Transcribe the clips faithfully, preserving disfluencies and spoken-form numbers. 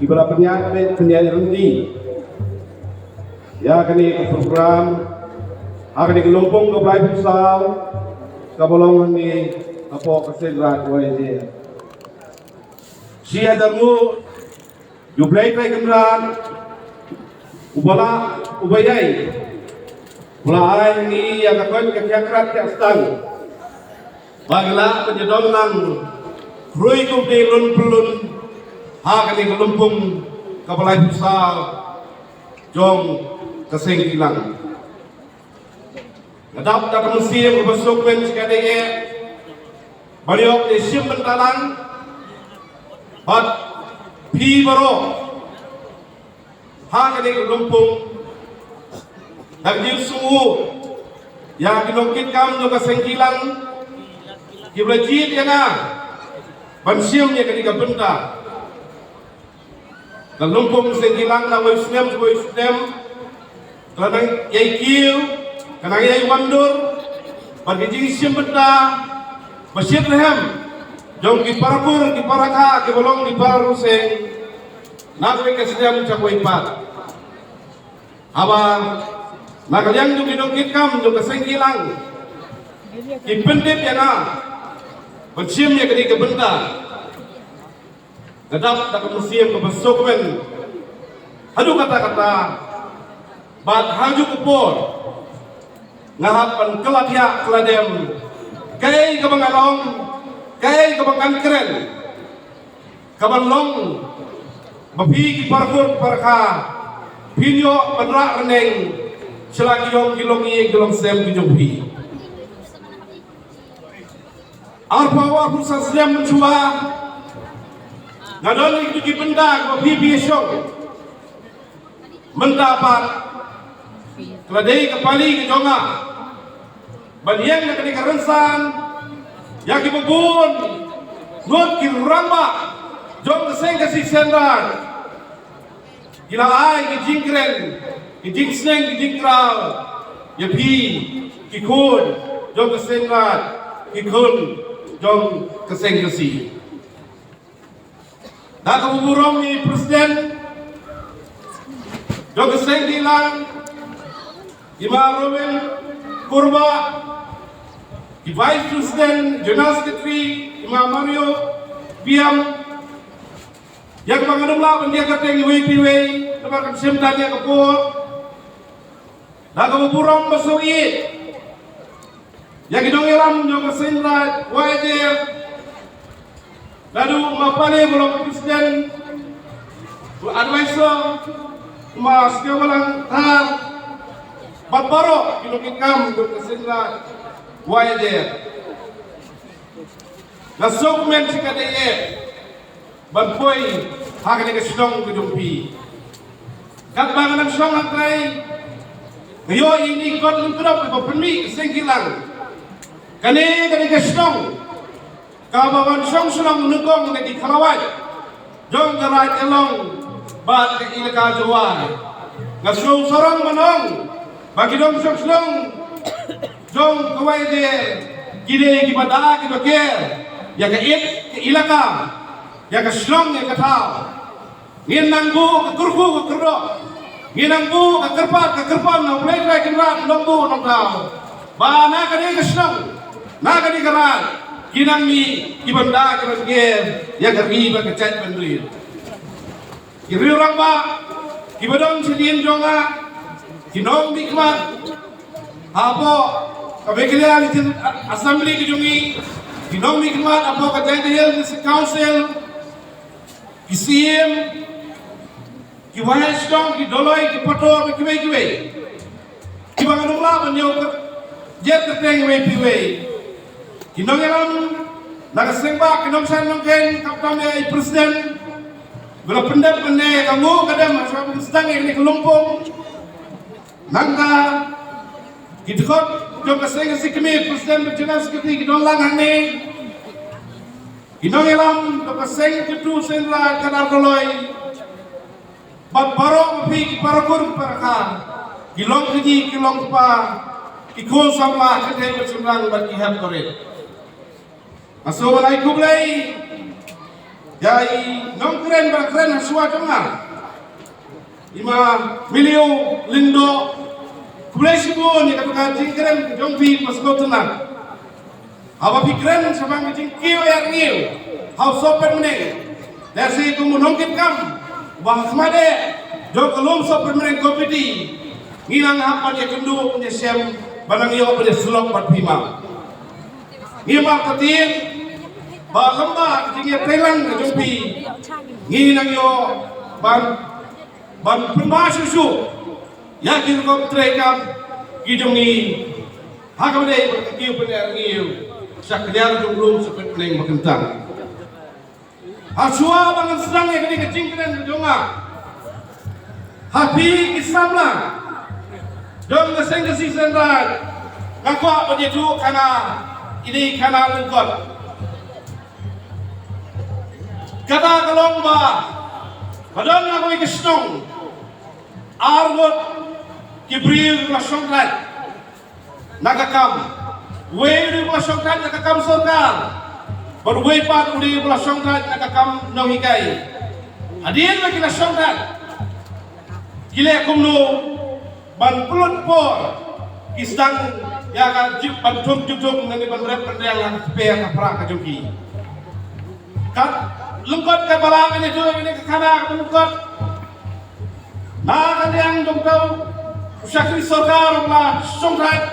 Kiba la pynïaid beit pynïaid ryntih ïa kane ka program ha kane ka lympung kaba laiphew saw kaba long hangne hapoh ka Seng Raij Waider. Shi hajar nguh ïa U Blei Trai Kynrad uba la, uba ïai, uba la ai ngi ïa ka koit ka kiakrat kiak stang ba ngi lah ban ïadon lang khrui kum dei lun pynlun ha kane ka lympung kaba laiphew saw jong ka Seng Kilang. Nga dap da ka mynsiem kaba sngewkmen shikatdei eh ban ïoh ïa shim bynta lang bad phi baroh ha kane ka lympung. Nga jingsngew ïa ki nongkitkam jong ka Seng Kilang kiba la jied ïa nga ban shim ïa kane ka bynta. Ka lympung Seng Kilang na wei u snem sha wei u snem ka la nang ïai kiew, ka nang ïai wandur bad ka jingshim bynta ba shitrhem jong ki para kur ki para kha kiba long ki para rynsieng na kawei ka snem sha kawei pat. Haba na ka liang jong ki nongkitkam jong ka Seng Kilang ki pyntip ïa nga ban shim ïa kane ka bynta. Nga dap da ka mynsiem kaba sngewkmen haduh katta katta bad ha kajuh ka por nga hap ban kylla thiah kylla dem kaei kaba nga long, kaei kaba ngan kren, kaban long ba phi ki para kur para kha phin ïoh ban rah rneng sha la ki ïong ki longïing ki longsem ki jong phi. Arphew arphew san snem mynshuwa nga don ïa kito ki bynta kiba phi phi ïa shong. Mynta pat ka la dei ka pali ka jong nga ban ïeng na kane ka rynsan ïa kiba bun ngut ki rangbah jong ka Seng Khasi Seng Raij. Ki la ai ki jingkren, ki jingsneng, ki jingkraw ïa phi ki khun jong ka Seng Raij, ki khun jong ka Seng Khasi. Da kaba burom ïa i President jong ka Seng Kilang, i Ma Robin Kurbah, i Vice President, General Secretary, i Ma Mario Biam, ïa kaba ngan ym lah ban ïa kyrteng iwei pa iwei namar kam shim tang ïa ka por. Da kaba burom ba sngewbha ïa ki nongïalam jong ka Seng Raij Waider, naduh ma Pale ba long president, u advisor, ma Sniawbhalang Dhar, bad baroh ki nongkitkam jong ka Seng Raij Waider. Nga sngewkmen shikatdei eh ban poi ha kane ka shnong ka jong phi. Katba nga nang shong hangtai nga ïoh ïa ine i kot lyngkdop iba pynmih ka Seng Kilang. Kane, kane ka shnong kaba wan shong shnong nyngkong na ki khalawait jong ka Raid Anglong bad ka Elaka Jowai. Nga sngew sarong ban ong ba ki nongshong shnong jong ka Waider ki dei kiba da kiba ker ïa ka it ka elaka, ïa ka shnong ïa ka thaw. Ngin nang buh ka kyrkhu ka kyrdoh, ngin nang buh ka kyrpad ka kyrpang na U Blei Trai Kynrad Nongbuh Nongthaw ba na kane ka shnong, na kane ka raid, ki nang mih kiban da kiban ker ïa ka ri bad ka jaitbynriew. Ki riew rangbah kiba don shadien jong nga, ki nongmihkhmat hapoh ka Meghalaya Region Assembly ka jong ngi, ki nongmihkhmat hapoh ka Jaintia Hills District Council, ki siem, ki waheh shnong, ki doloi, ki pator, ki kiwei kiwei kiba ngan ym lah ban ïoh ka jet kyrteng iwei pa iwei. Ki nongïalam na ka seng bah, ki nongshad nongkheiñ, khamtam ïa i president ba la pyndep mynne ka nguh ka dem ha shuwa ban sdang ïa kane ka lympung. Nangta ki dkhot jong ka seng ka seng kmie, president bad general secretary ki don lang hangne. Ki nongïalam jong ka seng kyntu seng raid ka Dar Doloi. Bad baroh phi ki para kur para kha, ki long kñi ki long kpa, ki khun samla, ki thei bad shynrang bad ki hep barit. Nga sngewbha ban ai khublei Ïa i nongkren ba kren ha shuwa jong nga, i ma Miliu Lyngdoh, khublei shibun ïa kata ka jingkren ka jong phi, ma sngewtynnat. Haba phi kren shaphang ka jingkiew ïa ngi ha u Sohpetmeneng, lehse kum u nongkitkam ba ha khmat eh jong ka lum Sohpetmeneng Committee, ngi nang hap ban ïakynduh, ban ïashem, ban nang ïoh ban ïasyllok bad phi ma. Ngi ma ka tieng ba lem bad ka jingïatreilang ka jong phi, ngi nang ïoh ban, ban pynbha shuh shuh ïa ki rukom treikam ki jong ngi ha kaba ïadei bad ka kiew pynïaid ngi sha ka liang jong u lum Sohpetmeneng ba kyntang. Ha shuwa ba ngan sdang ïa kane ka jingkren ka jong nga, ha phi ki samla jong ka Seng Khasi Seng Raij, nga kwah ban ïathuh khana ine i khana lyngkot. Kata ka long ba, ba don ha kawei ka shnong ar ngut ki briew kiba la shongthait na ka kam. Uwei u dei uba la shongthait na ka kam sorkar, bad uwei pat u dei uba la shongthait na ka kam nonghikai. Hadien ba ki la shongthait, ki leh kumno ban pynlut por, ki sdang ïa ka jingban thung jingthung, lane ban rep ban riang ha ka kper ka pra ka jong ki. Kat lyngkot kaba lah ngan ïathuh ïa kane ka khana kaba lyngkot. Na ka liang jong uta u shakri sorkar uba la shongthait,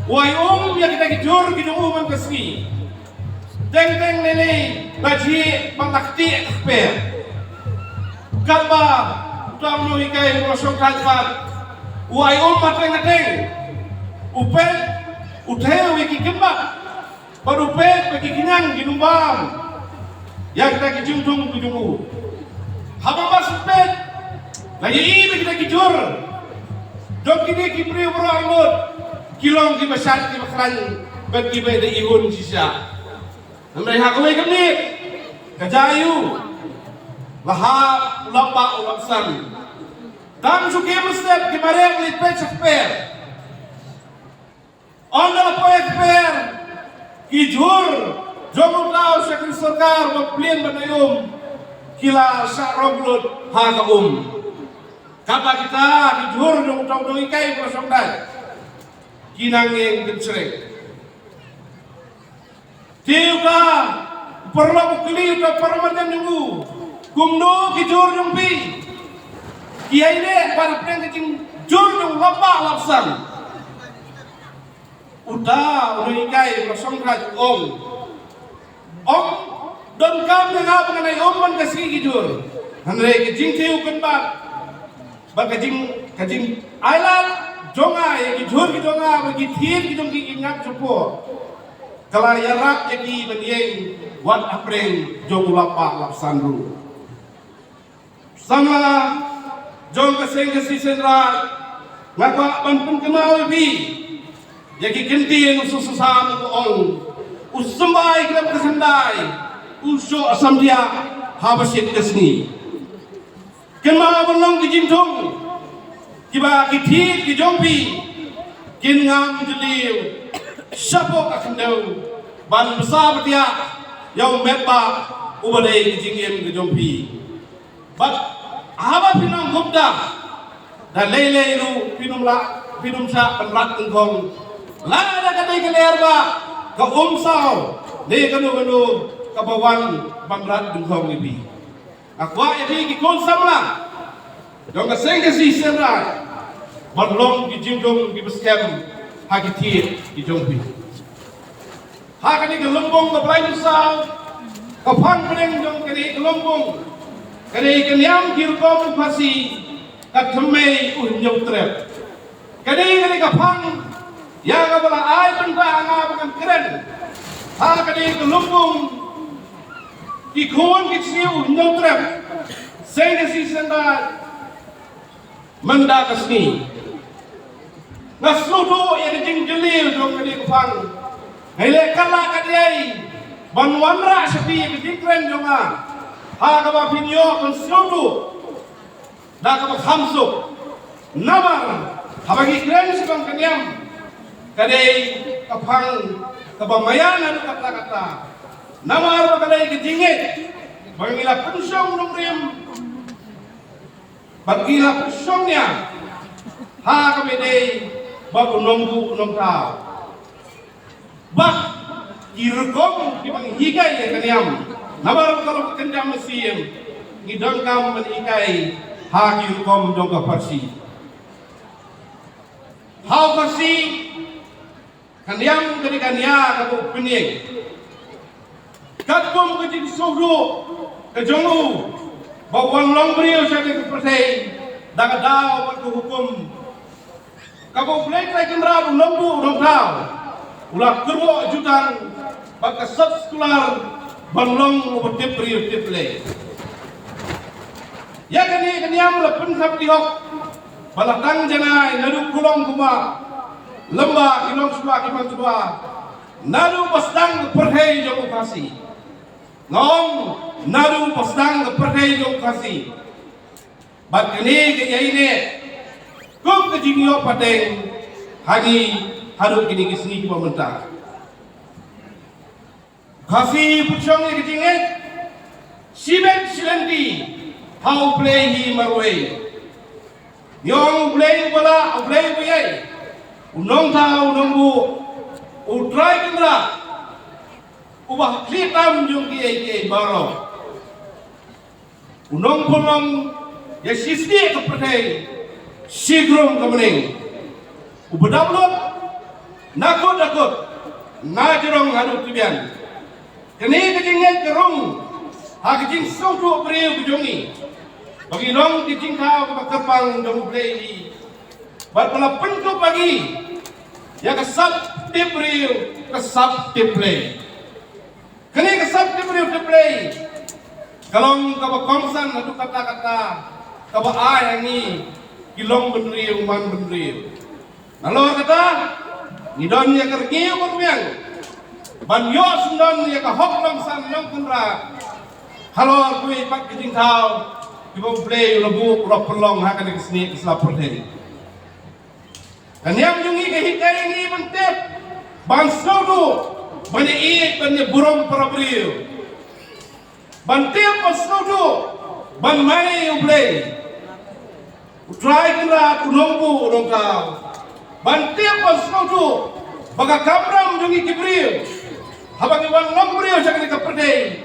u ai um ïa kita ki jhur ki jong u man ka sngi. Teng teng lei lei ba jhieh bad la ktieh ka kper. Katba uta u nonghikai uba la shongthait pat, u ai um ha teng ha teng, u peit, u thew ïa ki kynbat, bad u peit ba ki kynjang kin ym bam ïa kita ki jingthung ki jong u. Haba mar shu peit, la ïohi ba kita ki jhur jong kine ki briew baroh arngut ki long kiba shait kiba khlaiñ bad kiba da ihun shisha. Hynrei ha kawei ka miet ka jia aïu? La hap u lapbah u lapsan. Tang shu khie mynstep ki mareh leit peit sha kper. Ynda la poi ha kper, ki jhur jong uta u shakri sorkar ba pynlong ban ai um, ki la shah rong lut ha ka um. Katba kita ki jhur jong uta u nonghikai ba shongthait ki nang ïeng kynshreng. Te uta u paralok u kylli uta u para marjan jong u, kumno ki jhur jong phi ki ïai leh bad hapdeng ka jingjur jong u lapbah lapsan? Uta u nonghikai ba shongthait u ong, ym donkam ïa nga ba ngan ai um man ka sngi ki jhur, hynrei ka jingthiew kynbat bad ka jing, ka jingailad jong nga ïa ki jhur ki jong nga bad ki thied ki jong ki, ki ngap shapoh, ka la ïarap ïa ki ban ïeng wat hapdeng jong u lapbah lapsan ruh. Samla jong ka Seng Khasi Seng Raij, nga kwah ban pynkynmaw ïa phi ïa ki kyntien u Soso Sam uba ong, u symbai khlem ka khyndai, u shoh samdiah haba shit ka sngi. Kynmaw ban long ki jingthung kiba ki thied ki jong phi kin ngam jylliew shapoh ka khyndew ban bsa btiah ïa u metbah uba dei ka jingim ka jong phi. Bad haba phin ong kumta, da lei lei ruh phin ym lah, phin ym shah ban rat dyngkhong lada ka dei ka lyer bah, ka umsaw ne kano kano kaba wan ban rat dyngkhong ïa phi. Nga kwah ïa phi ki khun samla jong ka Seng Khasi Seng Raij ban long ki jingthung kiba skhem ha ki thied ki jong phi. Ha kane ka lympung kaba lai phew saw, ka phang pdeng jong kane ka lympung ka dei ka niam ki rukom u Khasi, ka thymmei u Hynñiewtrep. Ka dei, ka dei ka phang ïa kaba la ai bynta ha nga ba ngan kren ha kane ka lympung, ki khun ki jong u Hynñiewtrep, Seng Khasi Seng Raij. Mynta ka sngi nga sngewthuh ïa ka jingjylliew jong kane ka phang. Nga leh katba lah ka dei ban wanrah sha phi ïa ka jingkren jong nga ha kaba phin ïoh ban sngewthuh da kaba kham suk. Namar haba ngi kren shaphang ka niam, ka dei ka phang kaba maïa naduh katta katta. Namar ba ka dei ka jingngeit Ba ngi la pynshong nongrim, ba ngi la pynshong nia ha kaba ïadei bad u nongbuh u nongthaw, bad ki rukom kiba ngi hikai ïa ka niam. Namar ka long ka kynja mynsiem, ngi donkam ban hikai ha ki rukom jong ka pharshi. Ha u pharshi, ka niam ka dei ka nia kaba u pynïeng. Katkum ka jingsngewthuh ka jong u ba u wan long briew sha kane ka pyrthei da ka daw bad ka hukum kaba U Blei Trai Kynrad, u nongbuh u nongthaw, u la kyrwoh jutang bad ka sap sekular ban long uba tip briew tip Blei. Ïa kane ka niam la pynthap ki hok ba la tang janai naduh kulong kumba lymba ki longshuwa ki mangshuwa, naduh ba sdang ka pyrthei jong u Khasi. Nga ong naduh ba sdang ka pyrthei jong u Khasi. Bad kane ka ïaineh kum ka jingïoh pateng ha ngi haduh kine ki sngi kiba mynta. Khasi pynshong ïa ka jingngeit shibit shi lynti ha U Blei hi marwei. Ngi ong U Blei uba lah, U Blei uba ïeit, u nongthaw, u nongbuh, U Trai Kynrad uba ha khlieh tam jong kiei kiei baroh, u nongpynlong ïa shisnieh ka pyrthei, shikrum ka bneng, uba dap lut na kut na kut, na jrong haduh tbian. Kane ka jingngeit ka rung ha ka jingsngewthuh briew ka jong ngi ba ngi long ki jingthaw kaba kyrpang jong U Blei hi, bad ba la pynkup ha ngi ïa ka sap tip briew, ka sap tip Blei. Kane ka sap tip briew tip Blei ka long kaba kongsan haduh katta katta, kaba ai ha ngi ki long bynriew man bynriew. Nalor kata, ngi don ïa ka rngiew ka rmiang ban ïoh syndon ïa ka hok nongsan nongkynrad halor kawei pat ka jingthaw kaba U Blei u la buh, u la pynlong ha kane ka snieh ka sla pyrthei. Ka niam jong ngi ka hikai ïa ngi ban tip, ban sngewthuh, ban ïaieit, ban ïaburom para briew, ban tip, ban sngewthuh, ban mane ïa U Blei, U Trai Kynrad, u nongbuh u nongthaw, ban tip, ban sngewthuh ba ka kamram jong ngi ki briew haba ngi wan long briew sha kane ka pyrthei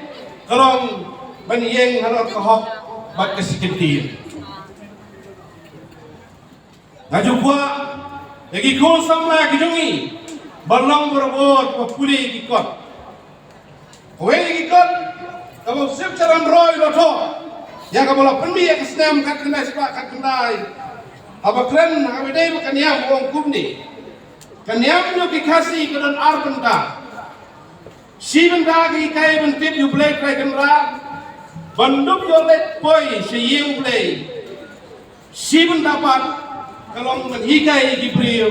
ka long ban ïeng halor ka hok bad ka shi kyntien. Nga ju kwah ïa ki khun samla ki jong ngi ban long barabor ba pule ïa ki kot. Kawei na ki kot kaba u Shipcharan Roy u la thoh ïa kaba la pynmih ha ka snem khatkhyndai spah khatkhyndai, haba kren ha kaba ïadei bad ka niam, u ong kumne: Ka niam jong ki Khasi ka don ar bynta. Shi bynta ka hikai ban tip ïa U Blei Trai Kynrad, ban dup ïoh leit poi sha ïing U Blei. Shi bynta pat ka long ban hikai ïa ki briew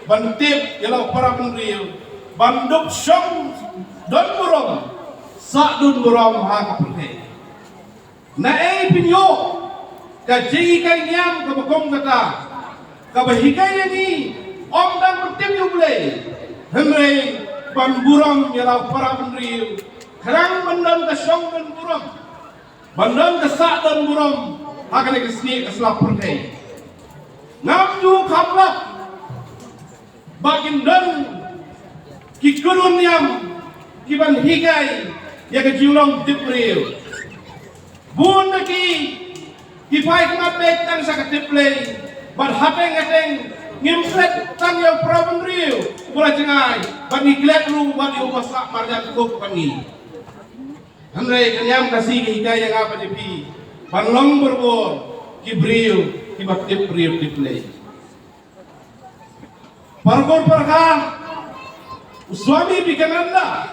ban tip ïa la u para bynriew, ban dup shong don burom, sah don burom ha ka pyrthei. Naei phin ïoh ka jinghikai niam kaba kum kata, kaba hikai ïa ngi ym tang ban tip ïa U Blei, hynrei ban burom ïa la u para bynriew, khnang ban don ka shong don burom, ban don ka sah don burom ha kane ka snieh ka sla pyrthei. Ngam ju kham lap ba kin don ki kynhun niam ki ban hikai ïa ka jinglong tip briew. Bun na ki ki phai khmat beit tang sha ka tip Blei, bad hateng hateng ngim klet tang ïa u para bynriew uba la jngai, bad ngi klet ruh bad ïa uba sah marjan khuk bad ngi. Hynrei ka niam Khasi ka hikai ïa nga bad ïa phi ban long barabor ki briew kiba tip briew tip Blei. Parabor parkha, u Swami Vivekananda,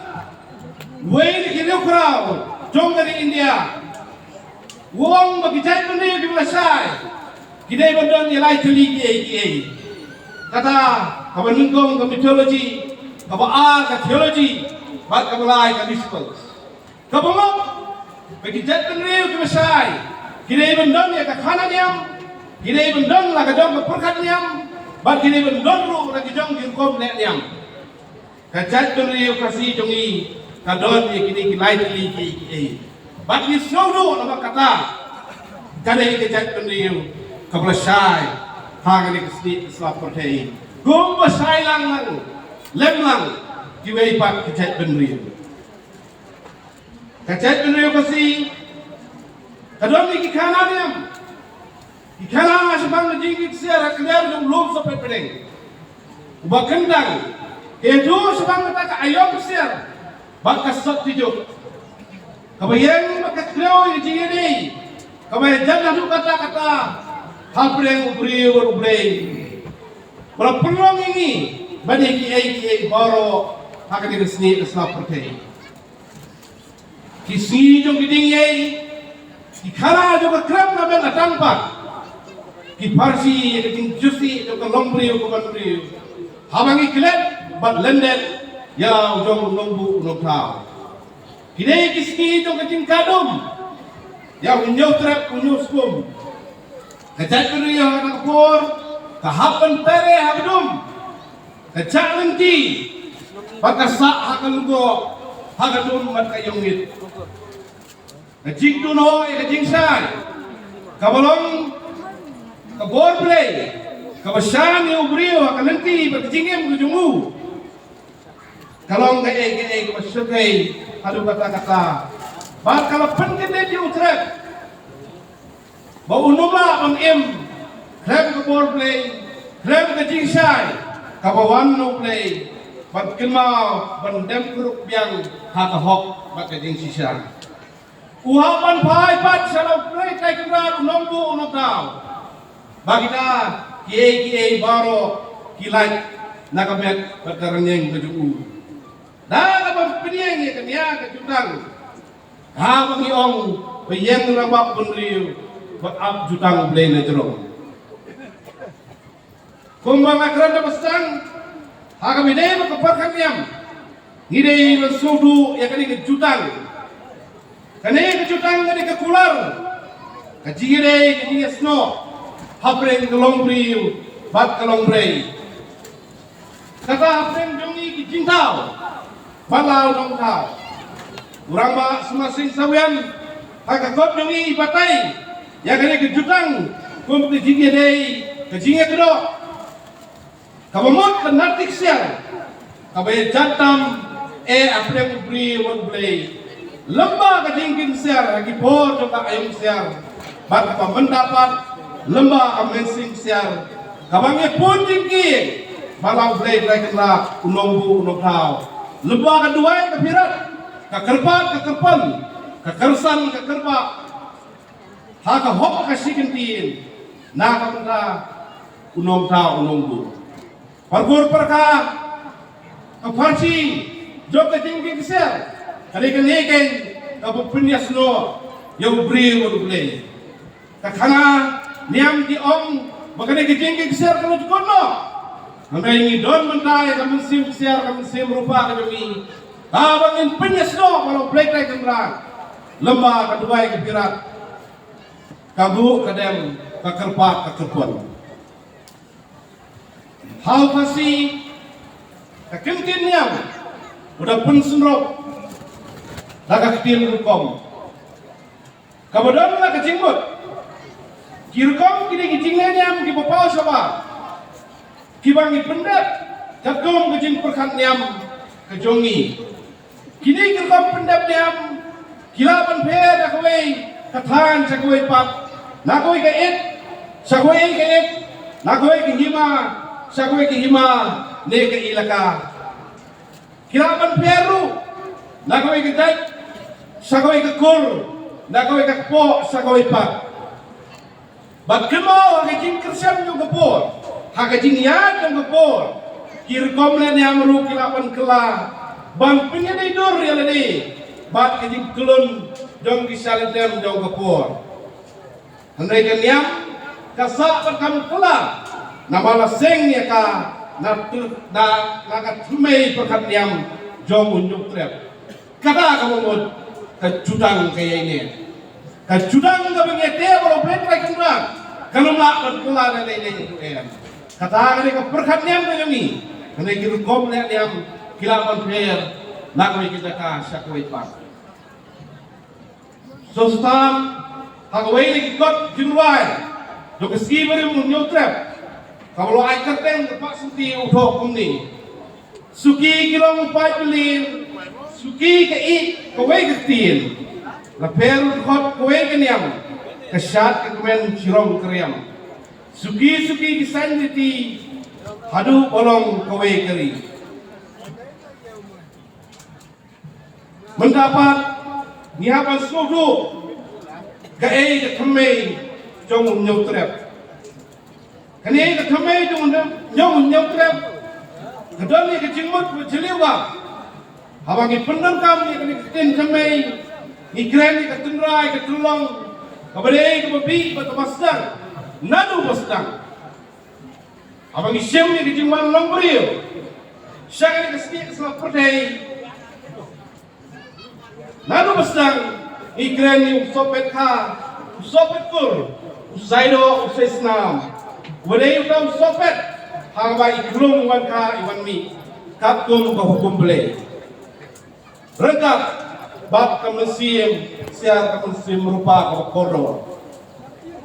uwei na ki riewkhraw jong ka ri India, u ong ba ki jaitbynriew kiba lashai ki dei ban don ïa lai tylli kiei kiei. Kata kaba nyngkong ka mythology, kaba ar ka theology, bad kaba lai ka rituals. Kaba mut ba ki jaitbynriew kiba shai ki dei ban don ïa ka khana niam, ki dei ban don la ka jong ka pyrkhat niam, bad ki dei ban don ruh la ki jong ki rukom leh niam. Ka jaitbynriew Khasi jong ngi ka don ïa kine ki lai tylli kiei kiei. Bad ngi sngewthuh namar kata ka dei ka jaitbynriew kaba la shai ha kane ka snieh ka sla pyrthei, kumba shai lang lang lem lang kiwei pat ki jaitbynriew. Ka jaitbynriew Khasi ka don ïa ki khana niam. Ki khana shaphang ka jingkit ksiar ha ka liang jong u lum sohpet pdeng. Uba kyntang, ka ïathuh shaphang kata ka aïom ksiar bad ka sat tijuk, kaba ïeng bad ka khlem ïa ka jingïadei kaba ïajan haduh katta katta hapdeng u briew bad U Blei. Ba la pynlong ïa ngi ban ïa kiei kiei baroh ha kane ka snieh ka sla pyrthei. Ki sngi jong ki jingïadei, ki khana jong ka krem na bynta tang pat, ki pharshi ïa ka jingjyrsieh jong ka longbriew ka banbriew, haba ngi klet bad lyndet ïa la u jong u nongbuh u nongthaw. Ki dei ki sngi jong ka jingkadum ïa u ñiewtrep u ñiewskum. Ka jaitbynriew ha kata ka por ka hap ban pere ha ka dum, ka jah lynti bad ka sah ha ka lyngngoh, ha ka dum bad ka ïongit. Ka jingduh noh ïa ka jingshai kaba long ka bor Blei kaba shan ïa u briew ha ka lynti bad ka jingim ka jong u, ka long kaei kaei kaba shyrkhei haduh katta katta. Bad ka la pynkyndit ïa u Tret ba un ym lah ban im khlem ka bor Blei, khlem ka jingshai kaba wan na u Blei, ban kynmaw ban dem kyrkhu biang ha ka hok bad ka jingshisha. U hap ban phai pat sha la u Blei Trai Kynrad u nongbuh u nongthaw ba kita kiei kiei baroh ki lait na ka met bad ka rynïeng ka jong u. Da kaba pynïeng ïa kane ka jutang, haba ngi ong ba ïeng rangbah bynriew bad ap jutang Blei na jrong. Kumba nga kren da ba sdang, ha kaba ïadei bad ka pyrkhat niam, ngi dei ban sngewthuh ïa kane ka jutang. Kane ka jutang ka dei ka kular ka jingïadei ka jingïasnoh hapdeng ka longbriew bad ka longbrei. Kata hapdeng jong ngi ki jingthaw bad la u nongthaw. U Rangbah Sumar Singh Sawian ha ka kot jong ngi i batai ïa kane ka jutang kum ka jingïadei ka jingïakynduh kaba mut ka nat ksiar kaba ïajan tam eh hapdeng u briew bad u Blei. Lem bad ka jingkit ksiar ha ki por jong ka aïom ksiar bad kaba mynta pat lem bad ka mynsiem ksiar kaba ngi pun jingkieng bad la u Blei Trai Kynrad u nongbuh u nongthaw. Lem bad ka duwai ka phirat, ka kyrpad ka kyrpan, ka kyrsan ka kyrpad ha ka hok ka shi kyntien na ka bynta u nongthaw u nongbuh. Parabor para ka, ka pharshi jong ka jingkit ksiar ka dei kane keiñ kaba pynïasnoh ïa u briew bad u Blei. Ka khana niam ki ong ba kane ka jingkit ksiar ka la jukut noh. Hynrei ngi don mynta ïa ka mynsiem ksiar, ka mynsiem rupa ka jong ngi, kaba ngin pynïasnoh bad la u Blei Trai Kynrad lem bad ka duwai ka phirat, ka buh ka dem, ka kyrpad ka kyrpan. Ha u Khasi ka kyntien niam u da pynsynrop da ka ktien rukom. Kaba don la ka jingmut, ki rukom ki dei ki jingleh niam kiba paw shabar kiba ngi pyndep katkum ka jingpyrkhat niam ka jong ngi. Kine ki rukom pyndep niam ki lah ban pher na kawei ka thaiñ sha kawei pat, na kawei ka it sha kawei ka it, na kawei ka hima sha kawei ka hima ne ka ilaka. Ki lah ban pher ruh na kawei ka jait sha kawei ka kur, na kawei ka kpoh sha kawei pat. Bad kynmaw ha ka jingkyrshan jong ka por, ha ka jingïaid jong ka por, ki rukom leh niam ruh ki lah ban kylla ban pynïadei dur ïa lade bad ka jingkhlun jong ki shalynter jong ka por. Hynrei ka niam ka sah bad kam kylla namar la seng ïa ka na, na, na ka thymmei pyrkhat niam jong u ñiewtrep. Kata kaba mut ka jutang ka ïaineh. Ka jutang kaba ngi ïateh bad la u Blei Trai Kynrad kan ym lah ban kylla da lei lei ruh em. Kata ka dei ka pyrkhat niam ka jong ngi. Hynrei ki rukom leh niam ki lah ban pher na kawei ka jaka sha kawei pat. Jong stam ha kawei na ki kot jingrwai jong ka sngi barim u Hynñiewtrep, kaba la ai kyrteng da Bah Syntiew, u thoh kumne: Suki ki long u paid ba lin, suki ka ïeid kawei ka ktien, la pher u dkhot kawei ka niam, ka shad ka kmen shirong ka riam. Suki suki ki saiñ liti, haduh ba long kawei ka ri. Mynta pat ngi hap ban sngewthuh kaei ka thymmei jong u Hynñiewtrep. Kane ka thymmei jong u Hynñiew, jong u Hynñiewtrep, ka don ïa ka jingmut ba jylliew bha. Haba ngi pyndonkam ïa kane ka ktien thymmei, ngi kren ïa ka tynrai ka tynlong, kaba dei kaba bih bad kaba sdang. Naduh ba sdang. Haba ngi shim ïa ka jingwan long briew sha kane ka snieh ka sla pyrthei, naduh ba sdang ngi kren ïa u sohpet kha, u sohpet kur, u saidoh, u saisnam, uba dei uta u sohpet ha kaba i khlum i wan kha i wan mih katkum ka hukum Blei. Ryngkat bad ka mynsiem ksiar, ka mynsiem rupa kaba kordor.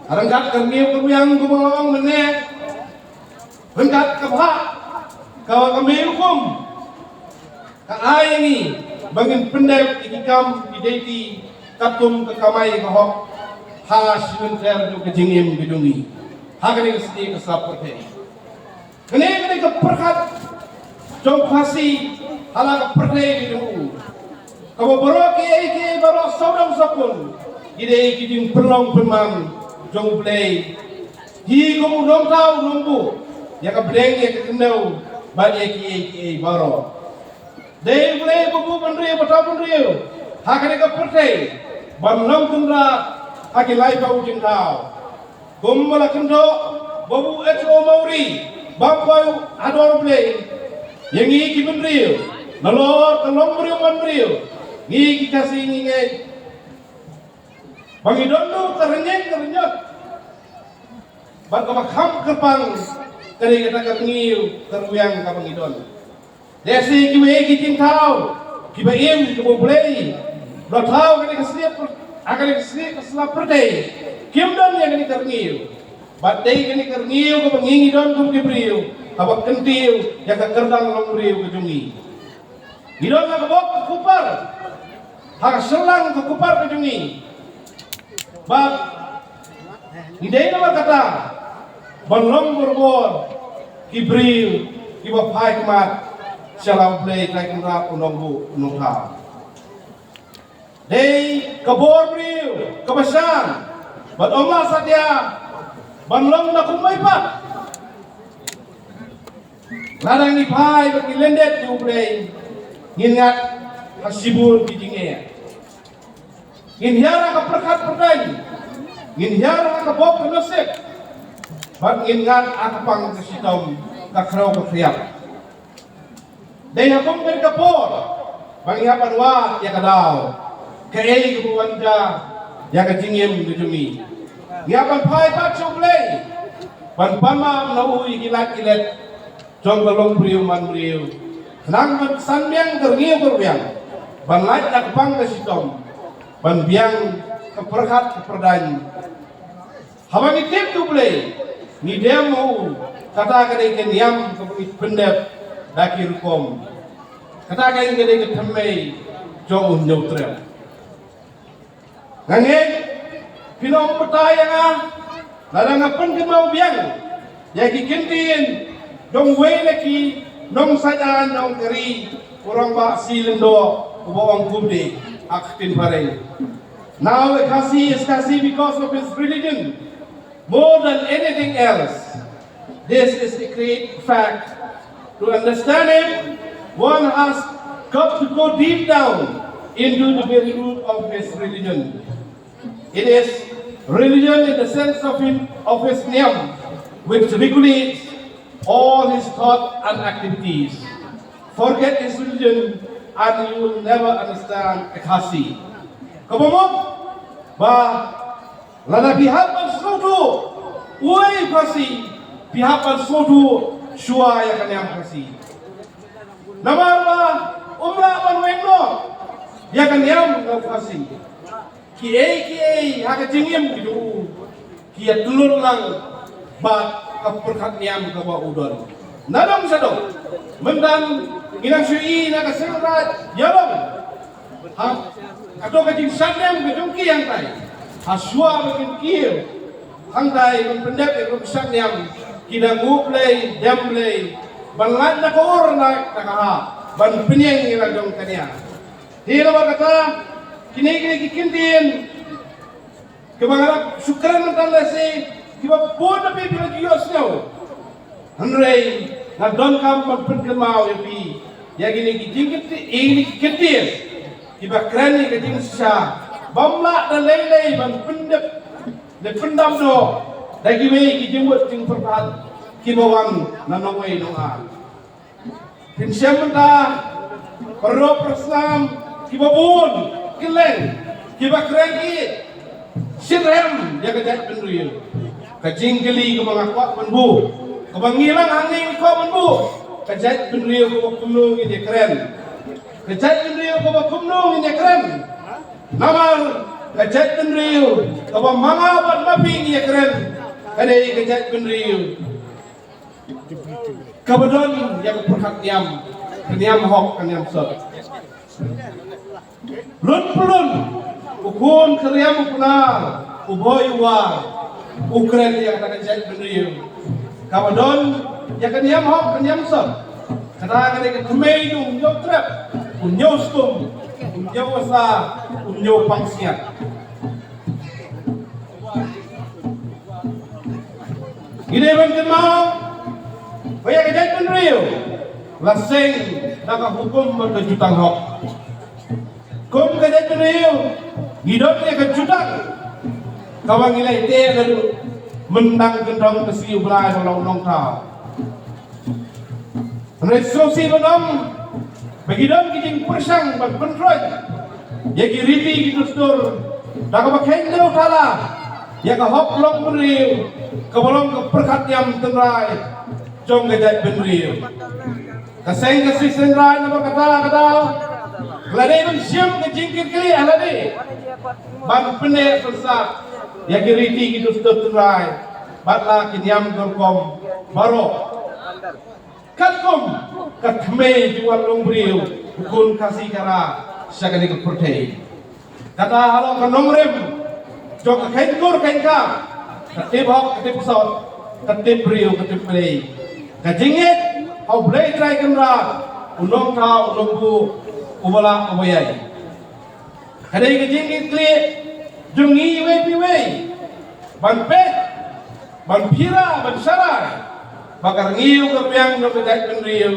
Ryngkat ka rngiew ka rwiang kumba nga ong mynne. Ryngkat ka bhah kaba ka mei hukum ka ai ïa ngi ba ngin pyndep ïa ki kam ki deiti katkum ka kamai ka hok ha shilynter jong ka jingim ka jong ngi ha kane ka snieh ka sla pyrthei. Kane, kane ka pyrkhat jong u Khasi ha la ka pyrthei ka jong u, kaba baroh kiei kiei baroh sawdong sawkun ki dei ki jingpynlong pynman jong U Blei. Hi kum u nongthaw u nongbuh ïa ka bneng ïa ka khyndew bad ïa kiei kiei baroh. Dei U Blei ba buh bynriew bad thaw bynriew ha kane ka pyrthei ban long kynrad ha ki laiphew jingthaw. Kumba la kyndoh ba u H O Mawrie, bam poi ha dor U Blei ïa ngi ki bynriew, nalor ka longbriew manbriew, ngi ki Khasi ngi ngeit ba ngi don ruh ka rynïeng ka rynñiot bad kaba kham kyrpang ka dei kata ka rngiew ka rwiang kaba ngi don. Lehse kiwei ki jingthaw kiba im kiba U Blei u la thaw ha kane ka snieh, ha kane ka snieh ka sla pyrthei, kim don ïa kane ka rngiew. Bad dei kane ka rngiew kaba ngi ngi don kum ki briew kaba kyntiew ïa ka kyrdan longbriew ka jong ngi. Ngi don ha ka bok ka kupar, ha ka shyllangh ka kupar ka jong ngi. Bad ngi dei namar kata ban long barabor ki briew kiba phai khmat sha la U Blei, Trai Kynrad, u Nongbuh u Nongthaw. Dei ka bor briew kaba shan bad ym lah satia ban long da kumwei pat. Lada ngi phai bad ngi lyndet ïa U Blei, ngin ngat ha shibun ki jingeh. Ngin hiar ha ka pyrkhat pyrdaiñ, ngin hiar ha ka bok ka nusip, bad ngin ngat ha ka pang ka shitom, ka khrew ka khriat. Dei ha kum kane ka por ba ngi hap ban wad ïa ka daw kaei kaba wan jia ïa ka jingim ka jong ngi. Ngi hap ban phai pat sha U Blei ban pan map na u ïa ki lad ki let jong ka longbriew manbriew, khnang ban san biang ka rngiew ka rwiang, ban lait na ka pang ka shitom, ban biang ka pyrkhat ka pyrdaiñ. Haba ngi tip ïa U Blei, ngi dem ha u, kata ka dei ka niam kaba ngi pyndep da ki rukom. Kata ka dei ka thymmei jong u Hynñiewtrep. Nga ngeit phin ym batai ïa nga lada nga pynkynmaw biang ïa ki kyntien jong uwei na ki nongsaiñ aiñ jong ka ri, u Rangbah C. Lyngdoh, uba ong kumne ha ka ktien phareng: Now a Khasi is Khasi because of his religion more than anything else. This is a great fact. To understand him, one has got to go deep down into the very root of his religion. It is religion in the sense of him, of his niam, which regulates all his thought and activities. Forget his religion and you will never understand a Khasi. Kaba mut ba lada phi hap ban sngewthuh uei u Khasi, phi hap ban sngewthuh shuwa ïa ka niam Khasi. Namar ba um lah ban weng noh ïa ka niam jong u Khasi. Kiei kiei ha ka jingim ki jong u ki ïa tylun lang bad ka pyrkhat niam kaba u don. Na dong sha dong mynta ngi nang shu ïohi na ka seng Raid ïa long ha kato ka jingshad niam ka jong ki hangtai. Ha shuwa ba kin kiew hangtai ban pyndep ïa ka shad niam ki da nguh Blei dem Blei ban lait na ka ur na ka ha ban pynïeng ïa la jong ka nia. Te namar kata kine kine ki kyntien kiba nga la shu kren mynta lehse kiba bun na phi phi la ju ïohsngew. Hynrei nga donkam ban pynkynmaw ïa phi ïa kine ki jingkyntien, ïa kine ki kyntien kiba kren ïa ka jingshisha bym lah da lei lei ban pyndep ne pyndam doh da kiwei ki jingmut jingpyrkhat kiba wan na nongwei nonga. Phin shem mynta paralok parasnam kiba bun kylleng kiba kren ki shitrhem ïa ka jaitbynriew. Ka jingkylli kaba nga kwah ban buh, kaba ngi lang hangne ngi kwah ban buh, ka jaitbynriew kaba kumno ngin ïa kren? Ka jaitbynriew kaba kumno ngin ïa kren? Namar ka jaitbynriew kaba ma nga bad ma phi ngi ïa kren ka dei ka jaitbynriew kaba don ïa ka pyrkhat niam, ka niam hok, ka niam sot. Lun pylun u khun ka riam u Pnar, u Boi u War, u kren ïa kata ka jaitbynriew kaba don ïa ka niam hok, ka niam sot. Kata ka dei ka thymmei jong u Hynñiewtrep, u Hynñiewstum, u Hynñiewasa, u Hynñiewpangsiat. Ngi dei ban kynmaw ba ïa ka jaitbynriew la seng da ka hukum bad ka jutang hok. Kum ka jaitbynriew ngi don ïa ka jutang kaba ngi la ïateh naduh myndang kyndong ka sngi U Blai ba la u Nongthaw. Hynrei sngewsih ban ong ba ki don ki jingpyrshang ban pyntroiñ ïa ki riti ki dustur da kaba kheiñ dewthala ïa ka hok long bynriew kaba long ka pyrkhat niam tynrai jong ka jaitbynriew. Ka seng ka shisien Raid namar kata ka daw ka la dei ban shim ka jingkitkhlieh ha lade ban pynneh pynsah ïa ki riti ki dustur tynrai bad la ki niam ka rukom baroh. Katkum ka thymmei jong u Wan Longbriew u khun Khasi Khara sha kane ka pyrthei. Kata halor ka nongrim jong ka kheiñ kur kheiñ kha, ka tip hok ka tip sot, ka tip briew ka tip Blei. Ka jingngeit ha U Blei Trai Kynrad, U Nongthaw U Nongbuh, Uba lah Uba ïai. Ka dei ka jingkitkhlieh jong ngi iwei pa iwei ban peit, ban phira, ban sharai ba ka rngiew ka rwiang jong ka jaitbynriew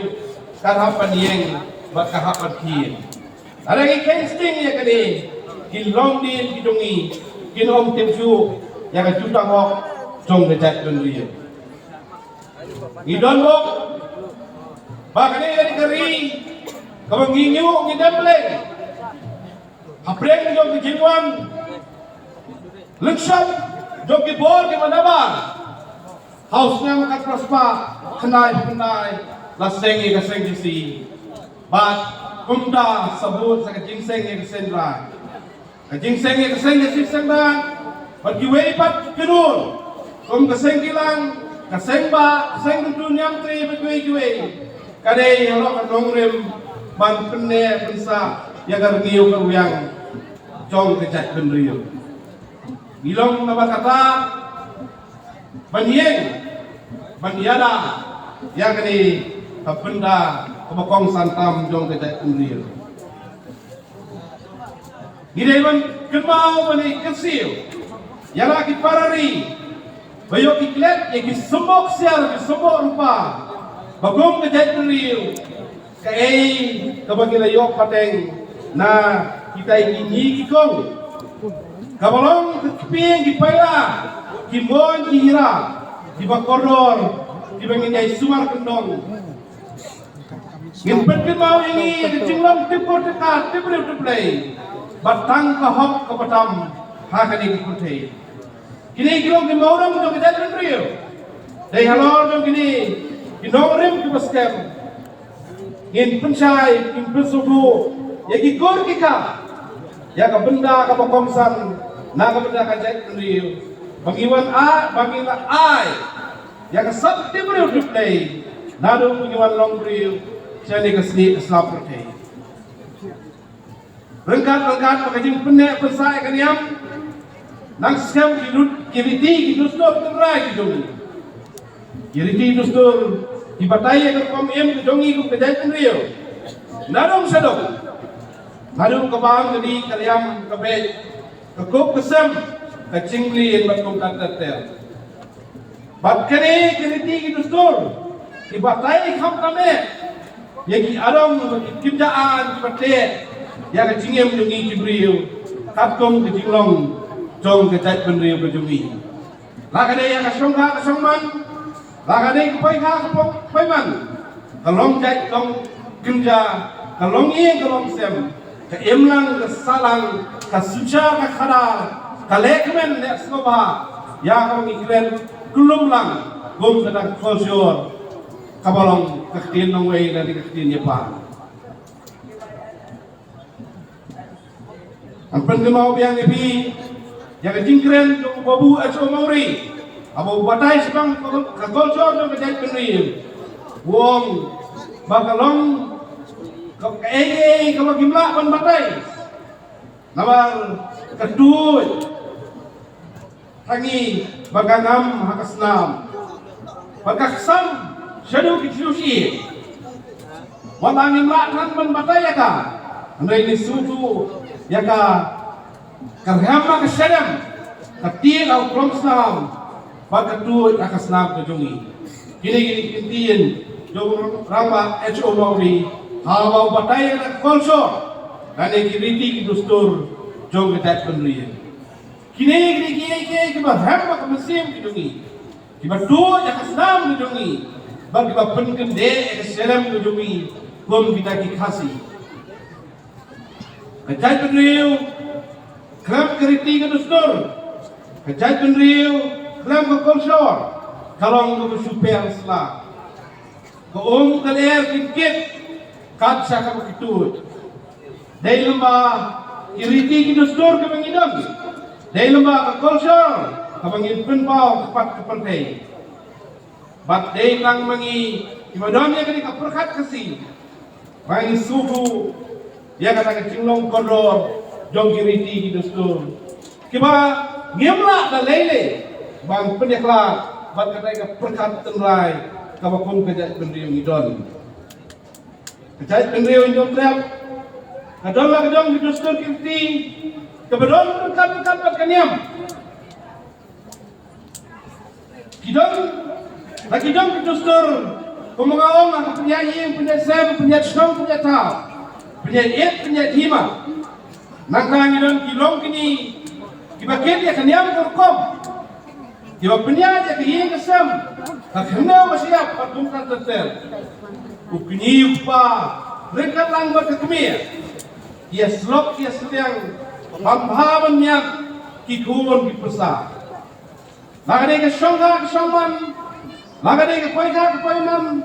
kan hap ban ïeng bad kan hap ban khie. Lada ngi kheiñ sting ïa kane, ki longdien ki jong ngi kin ym tip shuh ïa ka jutang hok jong ka jaitbynriew. Ngi don bok ba kane ka dei ka ri kaba ngi ñiuh ngi dem leng. Hapdeng jong ka jingwan lyngshop jong ki bor kiba nabar ha u snem khatphra spah khyndai phew khyndai la seng ïa ka seng Khasi. Bad kumta sabut sa ka jingseng ïa ka seng Raid, ka jingseng ïa ka seng Khasi seng Raid bad kiwei pat ki dur kum ka seng Kilang, ka seng Bah, ka seng Kyntu Niamtre bad kiwei kiwei. Ka dei halor ka nongrim ban pynneh pynsah ïa ka rngiew ka rwiang jong ka jaitbynriew. Ngi long namar kata ban ïeng ban ïada ïa kane ka bynta kaba kongsan tam jong ka jaitbynriew. Ngi dei ban kynmaw ban ïa kyrsiew ïa la ki para ri ba ïoh ki klet ïa ki symboh ksiar ki symboh rupa ba kum ka jaitbynriew. Kaei kaba ngi la ïoh pateng na kita ki ngi ki kong kaba long ka kpieng ki paila, ki mon ki hira, kiba kordor, kiba ngin ïai sumar kyndong. Ngin pynkynmaw ïa ngi ïa ka jinglong tip bor tip ka tip briew tip Blei ba tang ka hok kaba tam ha kane ka pyrthei. Kine ki long ki mawrong jong ka jaitbynriew. Dei halor jong kine ki nongrim kiba skhem ngin pynshai, ngin pynsngewthuh ïa ki kur ki kha ïa ka bynta kaba kongsan na ka bynta ka jaitbynriew, ba ngi wan ai, ba ngi la ai ïa ka sap tip briew tip Blei naduh ba ngi wan long briew sha kane ka snieh ka sla pyrthei. Ryngkat ryngkat bad ka jingpynneh pynsah ïa ka niam, nang skhem ki lut ki riti ki dustur tynrai ki jong ngi. Ki riti dustur ki batai ïa ka rukom im ka jong ngi kum ka jaitbynriew. Na dong sha dong, naduh ka bam ka dih ka liam ka beit, ka kup ka sem, ka jingmlien bad kumta ter ter. Bad kine ki riti ki dustur ki batai kham tam eh ïa ki adong bad ki kynja aiñ kiba teh ïa ka jingim jong ngi ki briew katkum ka jinglong jong ka jaitbynriew ka jong ngi. La ka dei ïa ka shongkha ka shongman, la ka dei ka poikha ka pok- poiman, ka long jait long kynja, ka long ïing ka long sem, ka imlang ka sahlang, ka suja ka khadar, ka lehkmen leh sngewbha ïa kaba ngi kren kyllum lang kum ka dang culture kaba long ka ktien nongwei lane ka ktien ïapan. Ngan pynkynmaw biang ïa phi ïa ka jingkren jong u Babu H O Mawrie, haba u batai shaphang ka culture jong ka jaitbynriew. U ong ba ka long ka- kaei kaei kaba kim lah ban batai. Namar ka tuid ha ngi ba ka ngam ha ka snam, ba ka ksam shaduh ki thliew shi. Wat la ngim lah than ban batai ïa ka, hynrei ngi sngewthuh ïa ka, ka rhem ha ka shadem, ka tied ha u klong snam, bad ka tuid ha ka snam ka jong ngi. Kine kine ki ktien jong u rangbah H O Mawrie haba u batai ïa ka culture lane ki riti ki dustur jong ka jaitbynriew. Kine kine kiei kiei kiba rhem ha ka mynsiem ka jong ngi, kiba tuid ha ka snam ka jong ngi, bad kiba pynkyndit ïa ka shadem ka jong ngi kum kita ki Khasi. Ka jaitbynriew khlem ka riti ka dustur, ka jaitbynriew khlem ka culture, ka long kaba shu pher sla. Ka um ka lyer ki kit kat sha kaba ki tuid. Dei lymba ki riti ki dustur kaba ngi don, dei lymba ka culture kaba ngi pynpaw ka pat ka pyrthei. Bad dei tang ma ngi kiba don ïa kane ka pyrkhat Khasi ba ngi sngewthuh ïa kata ka jinglong kordor jong ki riti ki dustur, kiba ngim lah da lei lei ban pynïakhlad bad kata ka pyrkhat tynrai kaba kum ka jaitbynriew ngi don. Ka jaitbynriew Hynñiewtrep ka don la ka jong ki dustur ki riti kaba don ryngkat ryngkat bad ka niam. Ki don la ki jong ki dustur, kum nga ong, ha ka pynïaid ïing, pynïaid sem, pynïaid shnong, pynïaid thaw, pynïaid ïit, pynïaid hima. Nangta ngi don ki longkmie kiba kit ïa ka niam ka rukom, kiba pynïaid ïa ka ïing ka sem, ka khyndew ka shyiap bad kumta ter ter. U kñi u kpa ryngkat lang bad ka kmie, ki ïasyllok ki ïasliang, ban bha ban miat ki khun ki pyrsa. La ka dei ka shongkha ka shongman, la ka dei ka poikha ka poiman,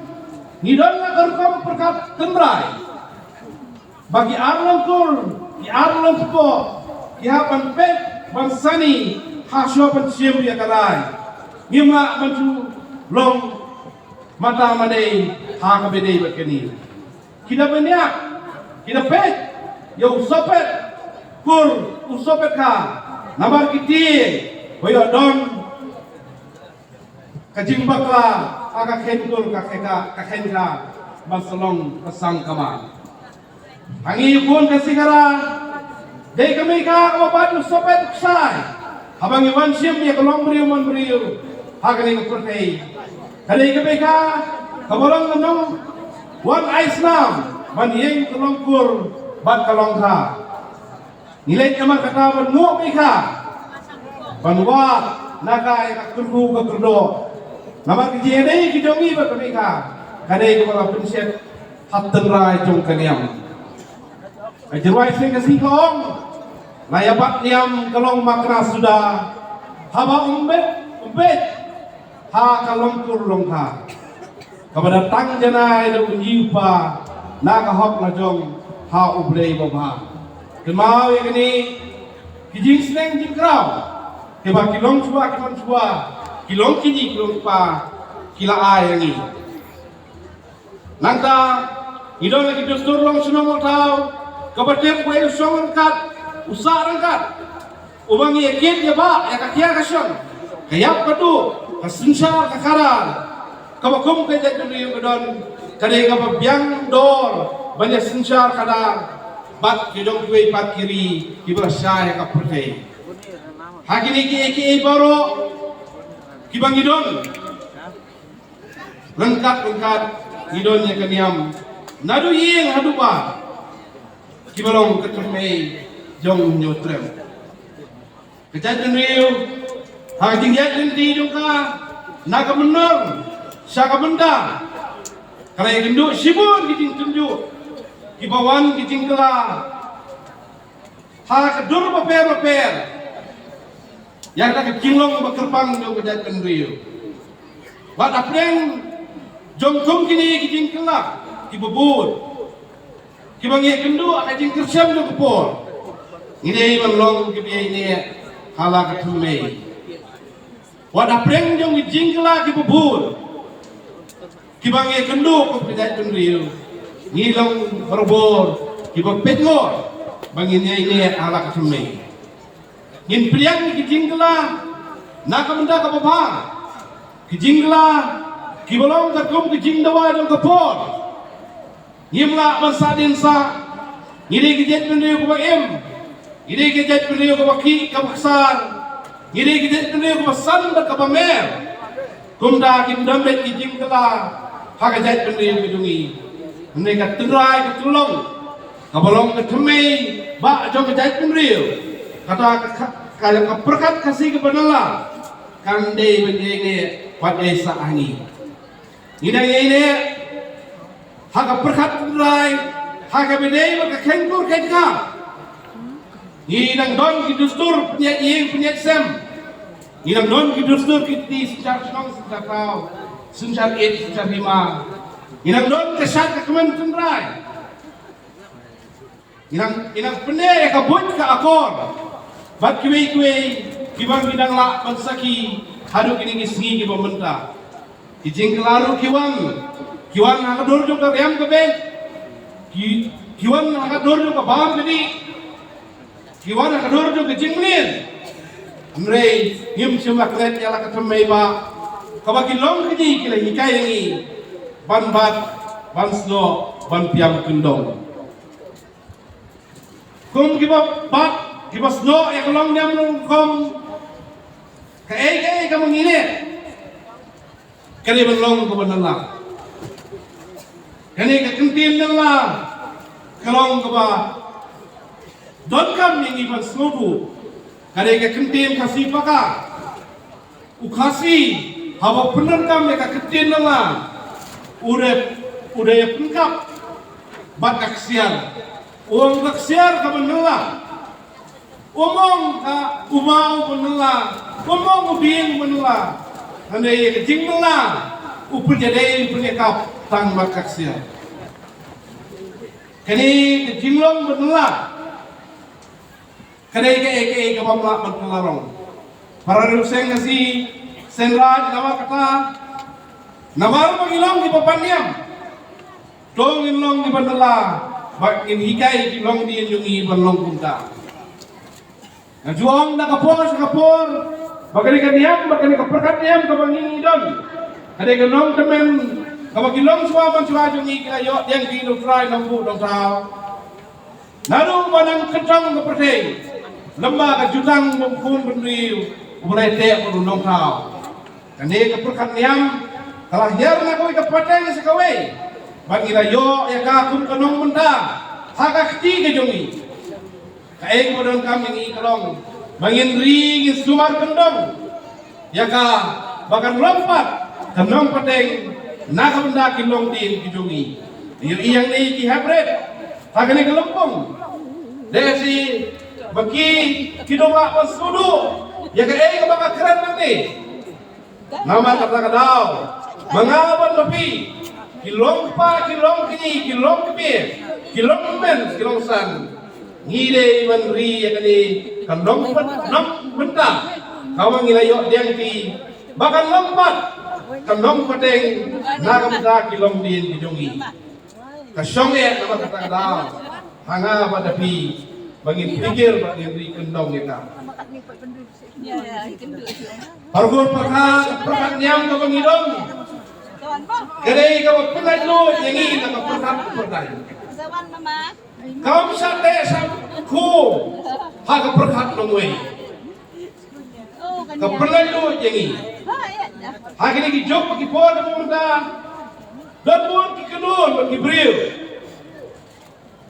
ngi don la ka rukom pyrkhat tynrai ba ki ar long kur, ki ar long kpoh, ki hap ban peit ban sani ha shuwa ban shim ïa ka rai. Ngim lah ban shu long mata manei ha kaba dei bad kane. Ki da bniah, ki da peit ïa u sohpet kur, u sohpet kha, namar ki tieng ba ïoh don ka jingbakla ha ka khein kur, ka khein kha, ka khein kha ban sa long ka sang kamar. Ha ngi ki khun Khasi Khara, dei ka mei kha kaba bat u sohpet u ksai haba ngi wan shim ïa ka longbriew manbriew ha kane ka pyrthei. Ka dei ka mei kha kaba long ka nongwan ai snam ban ïeng ka longkur bad ka longkha. Ngi leit namar kata ban nguh mei kha, ban wad na ka ïa ka kyrkhu ka kyrdoh. Namar ka jingïadei ka jong ngi bad ka mei kha ka dei kaba la pynshet ha tynrai jong ka niam. Ka jingrwai seng ka sngi ka ong, la ïa bat niam ka long makna suda, haba ym bit, ym bit ha ka longkur longkha. Kaba da tang janai da u kñi u kpa na ka hok la jong ha U Blei babha. Kynmaw ïa kine ki jingsneng jingkraw kiba ki longshuwa ki longshuwa, ki longkñi ki longkpa ki la ai ïa ngi. Nangta ngi don la ki dustur long shnong long thaw kaba tip wei u shong ryngkat, u sah ryngkat, uba ngi ïa kit ïa ba ïa ka kiar ka shong, ka ïap ka duh, ka synshar ka khadar. Kaba kum ka jaitbynriew ka don ka dei kaba biang dor ban ïa synshar khadar bad ki jong kiwei pat ki ri kiba la shai ha ka pyrthei. Ha kine kiei kiei baroh kiba ngi don, ryngkat ryngkat ngi don ïa ka niam naduh ïing haduh ba kiba long ka thymmei jong u hynñiew trem. Ka jaitbynriew ha ka jingïaid lynti jong ka na ka mynnor sha ka bynta ka la ïakynduh shibun ki jingtynjuh kiba wan ki jingkylla ha ka dur bapher bapher ïa ka jinglong ba kyrpang jong ka jaitbynriew. Bad hapdeng jong kum kine ki jingkylla kiba bud kiba ngi ïakynduh ha ka jingkyrshan jong ka por, ngi dei ban long kiba ïaineh ha la ka thymmei. Wat hapdeng jong ki jingkylla kiba bud kiba ngi ïakynduh kum ka jaitbynriew, ngi long barabor kiba peit ngor ba ngin ïaineh ha la ka thymmei. Ngin pdiang ki jingkylla na ka bynta kaba bha, ki jingkylla kiba long katkum ki jingdawa jong ka por. Ngim lah ban sah dien sah. Ngi dei ki jaitbynriew kaba im. Ngi dei ki jaitbynriew kaba khih kaba ksar. Ngi dei ki jaitbynriew kaba san bad kaba mer. Kumta kim don beit ki jingkylla ha ka jaitbynriew ka jong ngi. Hynrei ka tynrai ka tyllong kaba long ka thymmei ba jong ka jaitbynriew, kata ka, ka, ka pyrkhat Khasi kaba nylla, kan dei ban ïaineh bad ïaisah ha ngi. Ngi dang ïaineh ha ka pyrkhat tynrai ha kaba dei bad ka kheiñtur kheiñkha. Ngi dang don ki dustur pynïaid ïing pynïaid sem. Ngi dang don ki dustur ki kti synshar shnong synshar thaw, synshar ïeit synshar hima. Ngi dang don ka shad ka kmen tynrai. Ngi dang, ngi dang pyni ïa ka buit ka akor bad kiwei kiwei kiba ngi dang lah ban sakhi haduh kine ki sngi kiba mynta. Ki jingkylla ruh ki wan, ki wan ha ka dur jong ka riam ka beit, ki, ki wan ha ka dur jong ka bam ka dih, ki wan ha ka dur jong ka jingmlien. Hynrei ngim shym la klet ïa la ka thymmei ba kaba ki longkñi ki la hikai ïa ngi ban bat, ban snoh, ban pynïap kyndong. Kum kiba bat, kiba snoh ïa ka longniam longkong, kaei kaei kaba ngi leh ka dei ban long kaba nylla. Kane ka kyntien nylla ka long kaba donkam ïa ngi ban sngewthuh. Ka dei ka kyntien Khasi paka. U Khasi haba pyndonkam ïa ka kyntien nylla, u dei, u dei pynkap bad ka ksiar. U ong ka ksiar kaba nylla. U ong ka u maw ba nylla. U ong u dieng ba nylla. Hynrei ïa ka jingnylla u pynïadei pynïakap tang bad ka ksiar. Kane ka jinglong ba nylla ka dei kaei kaei kaba ym lah ban pynlarong. Para riewseng Khasi, Seng Raij, namar kata, namar ba ngi long kiba pan niam, to ngin long kiba nylla bad ngin hikai ki longdien jong ngi ban long kumta. Nga ju ong na ka por sha ka por ba kane ka niam, ba kane ka pyrkhat niam kaba ngi ngi don, ka dei ka nongtymmen kaba ki longshuwa manshuwa jong ngi ki la ïoh dieng ki nongtrai nongbuh nongthaw. Naduh ba nang kyntang ka pyrthei, lem bad ka jutang bym khun bym riew uba la ïateh bad u nongthaw. Kane ka pyrkhat niam ka la hiar na kawei ka pateng sha kawei bad ngi la ïoh ïa ka kum ka nongbynta ha ka kti ka jong ngi. Kaei kaba donkam ïa ngi ka long ba ngin ri ngin sumar kyndong ïa ka ba kan long pat ka nongpateng na ka bynta ki longdien ki jong ngi. Ïa ïa ngi ki hapdeng ha kane ka lympung. Dei shi ba ki ki dang lah ban sngewthuh ïa kaei kaba nga kren nangne. Namar kata ka daw ma nga bad ma phi, ki long kpa, ki long kñi, ki long kmie, ki long kmen, ki long san, Ngi dei ban ri ïa kane ka nongpyntang, nongpyntang kaba ngi la ïoh diang ki, ba kan long pat ka nongpynteng na ka bynta ki longdien ki jong ngi. Ka shong eh namar kata ka daw ha nga bad ha phi ba ngin pyrkhat ba ngin ri kyndong ïa ka. Parabur parabor ka pyrkhat niam kaba ngi don ka dei kaba pynlait lut ïa ngi na ka pyrkhat pyrkhat. Kam shah teh shah khuh ha ka pyrkhat longwei. Ka pynlait lut ïa ngi ha kine ki juk ki por ba mynta. Don bun ki kynhun bad ki briew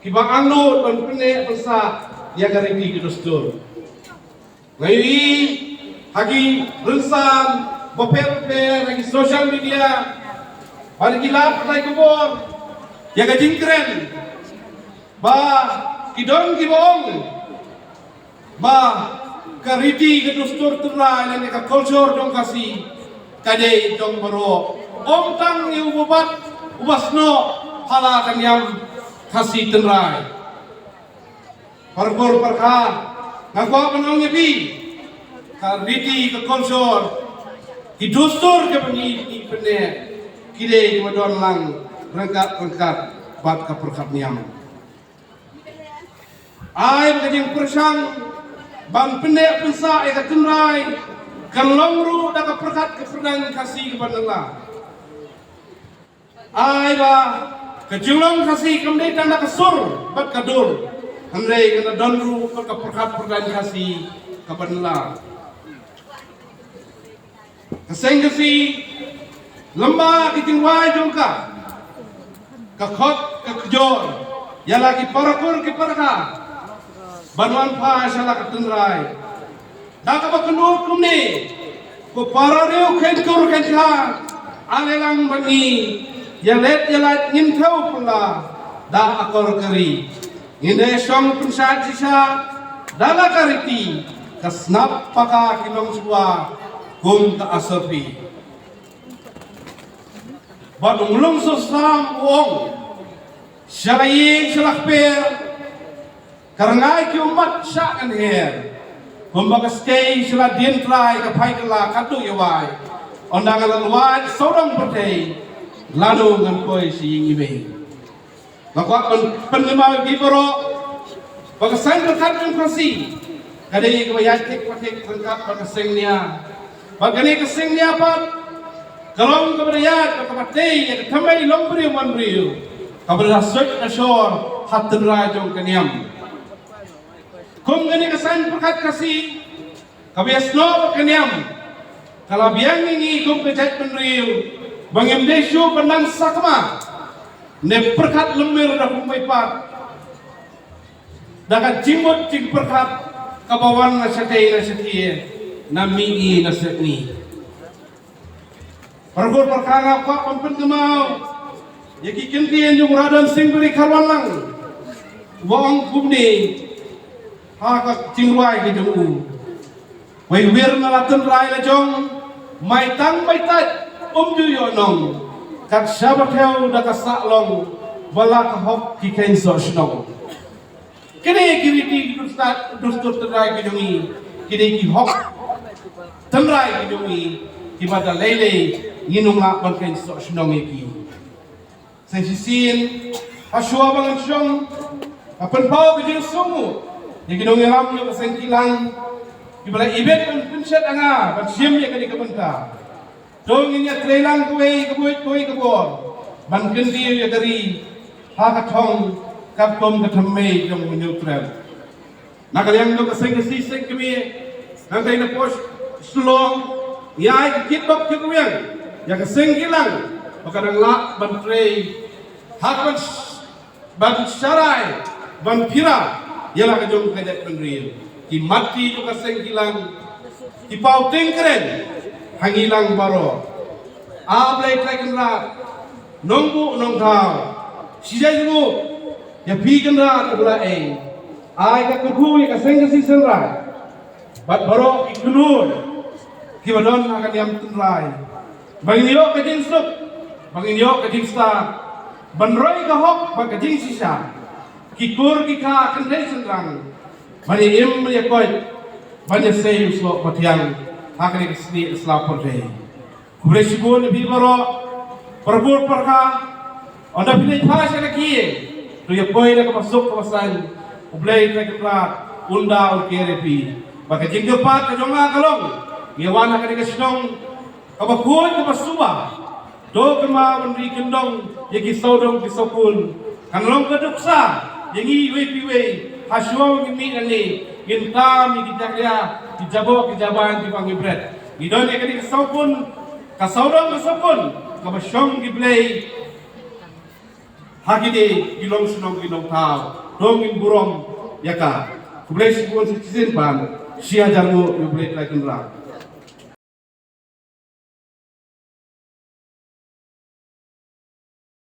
kiba angnud ban pynneh pynsah ïa ka riti ka dustur. Nga ïohi ha ki rynsan bapher bapher, ha ki social media, ha ki lad pathai khubor, ïa ka jingkren ba ki don kiba ong ba ka riti ka dustur tynrai lane ka culture jong Khasi ka dei jong baroh, ym tang ïa uba bat uba snoh ha la ka niam Khasi tynrai. Parabur parabor nga kwah ban ong ïa phi, ka riti ka culture, ki dustur kiba ngi pynneh ki dei kiba don lang ryngkat ryngkat bad ka pyrkhat niam. Ai ba ka jingpyrshang ban pynneh pynsah ïa ka tynrai kan long ruh da ka pyrkhat ka pyrdan Khasi kaba nylla. Ai ba ka jinglong Khasi kam dei tang da ka sur bad ka dur, hynrei kan da don ruh bad ka pyrkhat pyrdan Khasi kaba nylla. Ka seng Khasi lem bad ki jingrwai jong ka, ka khot ka kjor ïa la ki parakur ki paraka ban wan phai sha la ka tynrai. Da kaba kynduh kumne, ko para riew khein kur khein kha, ale lang ba ngi ïa leit ïa lait ngin thew pynlah da akor ka ri. Ngin dei shong pynshad shisha da la ka riti, ka snap paka ki nongshuwa kum ka asopi. Bad u Mlung Sosam u ong, sha la ïing sha la kper, ka rngai ki ummat shah ngan her. Kumba ka skei sha la dien trai ka phai ka la ka tu ïa wai. Ynda nga la wai sawdong pyrthei, lano ngan poi sha ïing i mei. Nga kwah ban pynkynmaw ïa phi baroh ba ka seng pyrkhat jong Khasi ka dei kaba ïaid thik pathik ryngkat bad ka seng nia. Bad kane ka seng nia pat ka long kaba da ïaid bad kaba tei ïa ka thymmei long briew man briew kaba da suit da shor ha tynrai jong ka niam. Kum kane ka seng pyrkhat Khasi kaba ïasnoh bad ka niam ka la biang ïa ngi kum ka jaitbynriew ba ngim dei shuh ban nang sakma ne pyrkhat lymmer da kumwei pat da ka jingmut jingpyrkhat kaba wan na shatei na shathie, na mihngi na sepngi. Parabur parabor nga kwah ban pynkynmaw ïa ki kyntien jong u Radon Sing Bili Kharwanlang uba ong kumne ha ka jingrwai ka jong u. Wei wir na la tynrai la jong, mai tang mai tait um ju ïoh nong, kat shaba thew da ka sah long ba la ka hok ki kheiñ soh shnong. Kine ki riti ki dustur, dustur tynrai ki jong ngi, kine ki hok tynrai ki jong ngi kiba da lei lei ngin ym lah ban kheiñ soh shnong ïa ki. Sa shisien, ha shuwa ba ngan shong, nga pynpaw ka jingsngewnguh ïa ki nongïalam jong ka seng kilang kiba la ibit ban pynshet ïa nga ban shim ïa kane ka bynta. To ngin ïatrei lang kawei ka buit kawei ka bor ban kyntiew ïa ka ri ha ka thong katkum ka thymmei jong u hynñiewtrep. Na ka liang jong ka seng Khasi seng kmie, nangta na poh Shillong, ngi ai ka kit bok kit rwiang ïa ka seng kilang ba ka dang lah ban trei ha ka ban sh-, ban sharai ban phira ïa la ka jong ka jaitbynriew. Ki matti jong ka seng kilang ki paw tyngkren ha ngi lang baroh. A Blei Trai Kynrad, Nongbuh Nongthaw, shi jaitbynriew, ïa phi Kynrad U Blei, ai ka kyrkhu ïa ka seng Khasi seng Raij bad baroh ki khynnah kiba don ha ka niam tynrai ba ngin ïoh ka jingsuk, ba ngin ïoh ka jingstad ban roi ka hok bad ka jingshisha. ki kur ki kha kynthei shynrang ban ïa im ban ïa koit ban ïa sei u soh pathiang ha kane ka snieh ka sla pyrthei. Khublei shibun ïa phi baroh para bor para kha. Ynda phi leit phai sha la ki ïing, to ïa poi da kaba suk kaba saiñ. U Blei Trai Kynrad un da un ker ïa phi. Ba ka jingkyrpad ka jong nga ka long, ïa wan ha kane ka shnong kaba khuid kaba suba. To kynmaw ban ri kyndong ïa ki sawdong ki sawkun. Kan long ka duksa ïa ngi iwei pa iwei. Hashwa ngin mih nangne, ngin tam ïa ki jakhlia, ki jaboh ki jaban kiba ngi bret. Ngi don ïa kane ka sawkun, ka sawdong ka sawkun kaba shong ki blei ha kine ki longshnong ki longthaw. To ngin burom ïa ka. Khublei shibun sa shisien pat. Shi hajar nguh ïa U Blei Trai Kynrad.